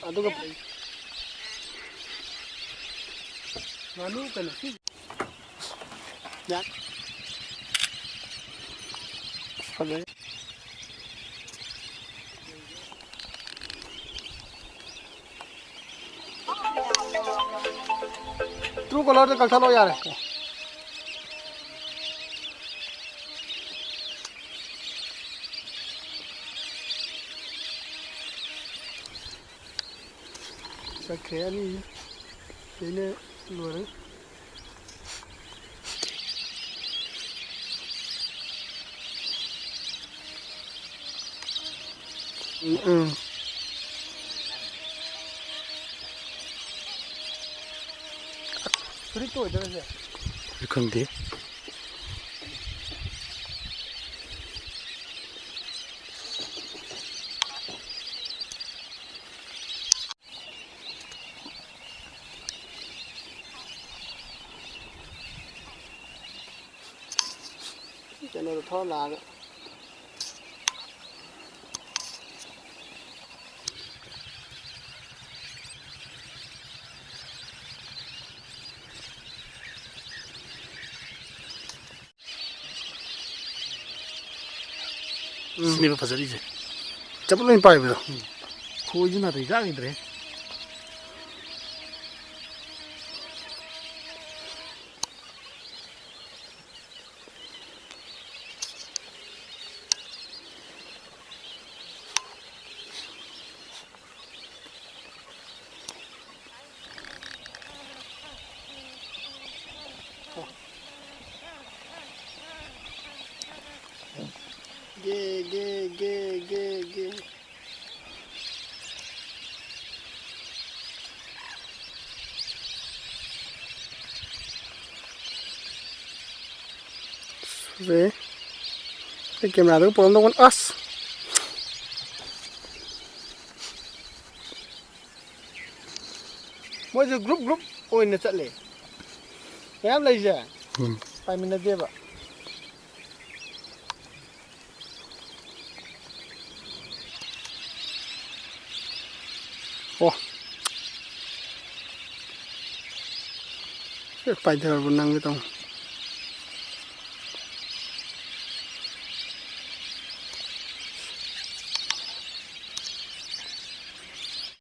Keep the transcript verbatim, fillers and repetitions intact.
ꯑꯗꯨꯒ ꯉꯥꯅꯨ ꯀꯩꯅꯣ ꯁꯤ꯫ ꯌꯥ꯫ ꯐꯖꯩ꯫ ꯇ꯭ꯔꯨ ꯀꯣꯂꯔꯗ ꯀꯛꯊꯠꯂꯣ ꯌꯥꯔꯦ꯫ ꯆꯠꯈ꯭ꯔꯦ ꯑꯅꯤ꯫ ꯁꯤꯅ ꯂꯣꯏꯔꯦ꯫ ꯎꯝ, ꯎꯝ꯫ ꯐꯨꯔꯤꯠꯇꯣ ꯑꯣꯏꯗꯣꯏꯔꯁꯦ? ꯐꯨꯔꯤꯠ ꯈꯪꯗꯦ꯫ ꯀꯩꯅꯣꯗ ꯊꯧꯔ ꯂꯥꯛꯑꯒ꯫ ꯎꯝ꯫ ꯁꯤꯅꯦꯕ ꯐꯖꯔꯤꯁꯦ꯫ ꯆꯄꯜ ꯑꯣꯏꯅ ꯄꯥꯏꯕꯗꯣ꯫ ꯎꯝ꯫ ꯈꯣꯏꯁꯨ ꯅꯥꯇꯩ ꯆꯥꯈꯤꯗ꯭ꯔꯦ꯫ ꯒꯦ, ꯒꯦ, ꯒꯦ, ꯒꯦ, ꯒꯦ꯫ ꯐꯖꯩ꯫ ꯑꯩ ꯀꯦꯃꯦꯔꯥꯗꯒ ꯄꯨꯔꯝꯗꯧꯕꯅꯤ꯫ ꯑꯁ! ꯃꯣꯏꯁꯨ group group ꯑꯣꯏꯅ ꯆꯠꯂꯦ꯫ ꯃꯌꯥꯝ ꯂꯩꯁꯦ꯫ ꯎꯝ꯫ ꯄꯥꯏꯃꯤꯟꯅꯗꯦꯕ꯫ ꯍꯦꯛ ꯄꯥꯏꯊꯔꯕ ꯅꯪꯒꯦ ꯇꯧꯅꯤ꯫